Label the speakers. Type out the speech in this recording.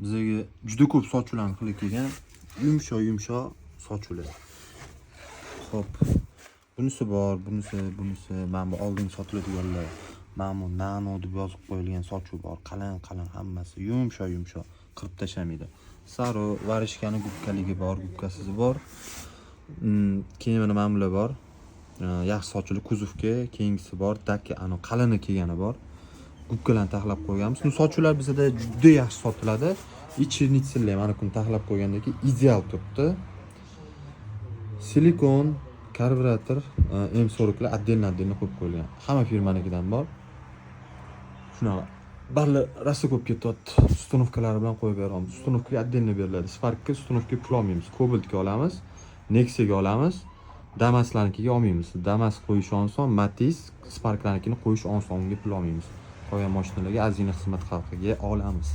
Speaker 1: Bizga juda ko'p sochuvlarni qilib kelgan. Yumshoq yumshoq sochuvlar. Xo'p. Bunisi bor, bunisi, bunisi, mana bu oldin sotiladiganlar. Mana bu nano deb yozib qo'yilgan sochuv bor. Qalin qalin hammasi, yumshoq yumshoq, qirib tashlamaydi. Saro варежка ni gubkaligi bor, gubkasizi bor. Keyin mana bular bor. Yaxshi sochili kuzovga keyingisi bor, daki ani qalini kelgani bor. Gubkalarni taxlab qo'yganmiz. Bu sochuvlar bizada juda yaxshi sotiladi. Ichi nitsillar mana buni taxlab qo'ygandan keyin ideal turibdi. Silikon, karbyurator, M40 lar отдельно отдельно qo'yib qo'yilgan. Hamma firmanikidan bor. Shunaqa. Barlar rosa ko'p ketyapti. Установка lari bilan qo'yib beramiz. Установка отдельно beriladi. Sparkka установка pul olmaymiz. Cobaltga olamiz, Nexia'ga olamiz. Damaslarnikiga olmaymiz. Damas qo'yish oson, Matiz, Sparklarnikini qo'yish oson, unga pul olmaymiz. Qolgan mashinalarga ozgina xizmat haqiga olamiz.